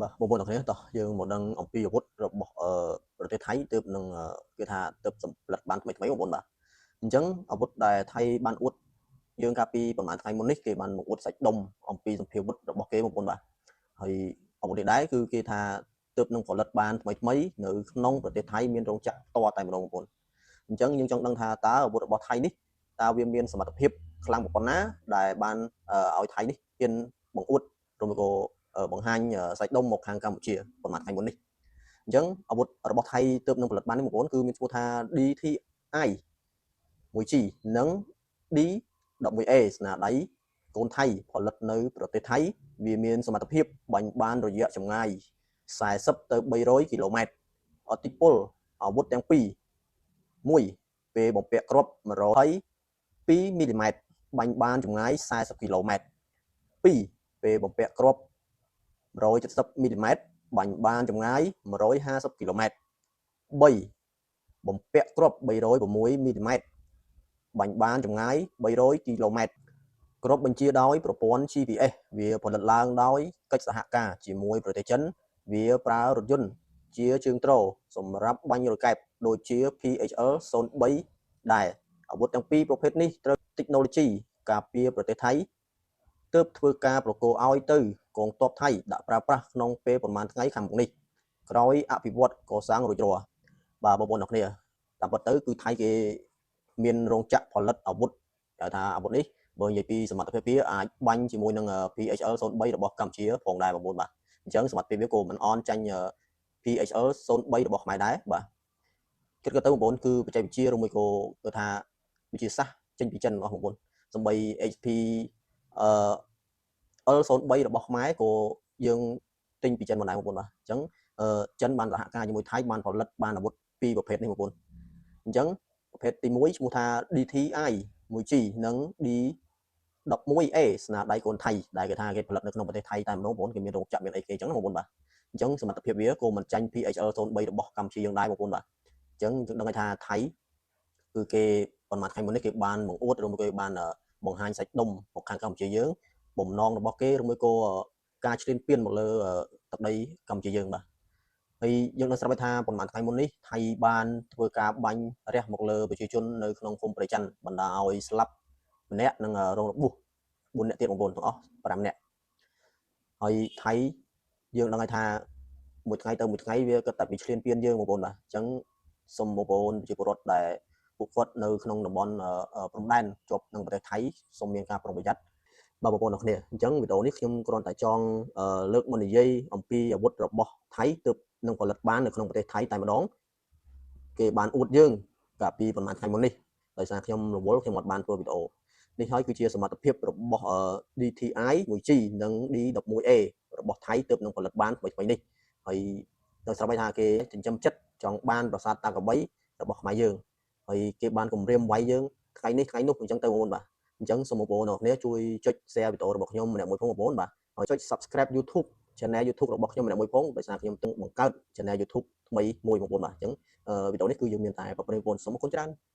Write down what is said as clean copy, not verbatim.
បាទបងប្អូនអរគ្នាតោះយើងមកដឹងអំពីអាវុធរបស់អឺប្រទេសថៃទើបនឹងគេថាទើបសម្ផលិតបានថ្មីថ្មីបងប្អូនបាទអញ្ចឹងអាវុធដែលថៃបានអួតយើងកាលពីប្រហែលថ្ងៃមុននេះគេបានមកអួតសាច់ដុំអំពីសង្ភាវុធរបស់គេបងប្អូនបាទហើយអាវុធនេះដែរគឺគេថាទើបនឹងផលិតបានថ្មីថ្មីនៅក្នុងប្រទេសថៃមានរោងចក្រផ្ទាល់តែម្ដងបងប្អូនអញ្ចឹងយើងចង់ដឹងថាតើអាវុធរបស់ថៃនេះតើវាមានសមត្ថភាពខ្លាំងប៉ុណ្ណាដែលបានឲ្យថៃនេះហ៊ានបង្អួតឬមកក៏បង្ហាញសាច់ដុំមកខាងកម្ពុជាប្រហែលថ្ងៃមុននេះអញ្ចឹងអាវុធរបស់ថៃទើបនឹងផលិតបាននេះបងប្អូនគឺមានឈ្មោះថា DTI 1G និង D11A ស្នាដៃកូនថៃផលិតនៅប្រទេសថៃវាមានសមត្ថភាពបាញ់បានរយៈចម្ងាយ40ទៅ300គីឡូម៉ែត្រអតិពលអាវុធទាំងពីរ1ពេលបំពាក់គ្រាប់102មីលីម៉ែត្របាញ់បានចម្ងាយ40គីឡូម៉ែត្រ2ពេលបំពាក់គ្រាប់170មីលីម៉ែត្របាញ់បានចម្ងាយ150គីឡូម៉ែត្រ3បំពាក់គ្រាប់306មីលីម៉ែត្របាញ់បានចម្ងាយ300គីឡូម៉ែត្រគ្រាប់បញ្ជាដោយប្រព័ន្ធ GPS វាផលិតឡើងដោយកិច្ចសហការជាមួយប្រទេសចិនវាប្រើរថយន្តជាជើងទ្រសម្រាប់បាញ់រ៉ុកែតដូចជា PHL 03ដែរអាវុធទាំងពីរប្រភេទនេះត្រូវ technology ការពារប្រទេសថៃទើបធ្វើការប្រគល់ឲ្យទៅកងទ័ពថៃដាក់ប្រើប្រាស់ក្នុងពេលប្រមាណថ្ងៃខាងមុខនេះក្រោយអភិវឌ្ឍកសាងរួចរាល់បាទបងប្អូនអរគ្នាតាមពិតទៅគឺថៃគេមានរោងចក្រផលិតអាវុធគេថាអាវុធនេះបើនិយាយពីសមត្ថភាពវាអាចបាញ់ជាមួយនឹង PHL 03របស់កម្ពុជាផងដែរបងប្អូនបាទអញ្ចឹងសមត្ថភាពវាក៏មិនអន់ចាញ់ PHL 03របស់ខ្មែរដែរបាទគិតក៏ទៅបងប្អូនគឺបច្ចេកវិទ្យាឬមួយក៏គឺថាវិទ្យាសាស្ត្រចេញពីចិនរបស់បងប្អូនសំបី HP អឺ L03 របស់ខ្មែរក៏យើងទិញពីចិនមកដែរបងប្អូនបាទអញ្ចឹងចិនបានសហការជាមួយថៃបានផលិតបានអាវុធពីរប្រភេទនេះបងប្អូនអញ្ចឹងប្រភេទទី1ឈ្មោះថា DTI 1G និង D11A ស្នាដៃកូនថៃដែលគេថាគេផលិតនៅក្នុងប្រទេសថៃតែម្ដងបងប្អូនគេមានរោងចក្រមានអីគេអញ្ចឹងណាបងប្អូនបាទអញ្ចឹងសមត្ថភាពវាក៏មិនចាញ់ PHL 03របស់កម្ពុជាយើងដែរបងប្អូនបាទអញ្ចឹងយើងដឹងថាថៃគឺគេប៉ុន្មានថ្ងៃមុននេះគេបានបង្អួតឬមួយគេបានបង្ហាញសាច់ដុំមកខាងកម្ពុជាយើងបំណងរបស់គេឬមួយក៏ការឈ្លានពានមកលើទឹកដីកម្ពុជាយើងបាទហើយយើងនឹងស្រាប់ថាប៉ុន្មានថ្ងៃមុននេះថៃបានធ្វើការបាញ់រះមកលើប្រជាជននៅក្នុងភូមិព្រៃច័ន្ទបណ្ដាលឲ្យស្លាប់ម្នាក់និងរងរបួស4នាក់ទៀតបងប្អូនទាំងអស់5នាក់ហើយថៃយើងដឹងហើយថាមួយថ្ងៃទៅមួយថ្ងៃវាគិតតែពីឈ្លានពានយើងបងប្អូនបាទអញ្ចឹងសូមបងប្អូនប្រជាពលរដ្ឋដែលពួកគាត់នៅក្នុងតំបន់ព្រំដែនជាប់នឹងប្រទេសថៃសូមមានការប្រុងប្រយ័ត្នបាទបងប្អូនអរគ្នាអញ្ចឹងវីដេអូនេះខ្ញុំគ្រាន់តែចង់លើកមកនិយាយអំពីអាវុធរបស់ថៃទើបនឹងផលិតបាននៅក្នុងប្រទេសថៃតែម្ដងគេបានអួតយើងកាលពីប្រហែលថ្ងៃមុននេះដោយសារខ្ញុំរវល់ខ្ញុំអត់បានធ្វើវីដេអូនេះហើយគឺជាសមត្ថភាពរបស់ DTI 1G និង D11A របស់ថៃទើបនឹងផលិតបានថ្មីៗនេះហើយដោយស្រាប់ហើយថាគេចិញ្ចឹមចិត្តចង់បានប្រាសាទតាក្របីរបស់ខ្មែរយើងហើយគេបានគម្រាមវាយយើងថ្ងៃនេះថ្ងៃនោះអញ្ចឹងទៅបងប្អូនបាទអញ្ចឹងសូមបងប្អូនអរគ្នាជួយចុច share វីដេអូរបស់ខ្ញុំម្នាក់មួយផងបងប្អូនបាទហើយចុច subscribe YouTube channel YouTube របស់ខ្ញុំម្នាក់មួយផងដោយសារខ្ញុំទើបបង្កើត channel YouTube ថ្មីមួយបងប្អូនបាទអញ្ចឹងវីដេអូនេះគឺយើងមានតែប៉ុណ្ណេះបងប្អូនសូមអរគុណច្រើន។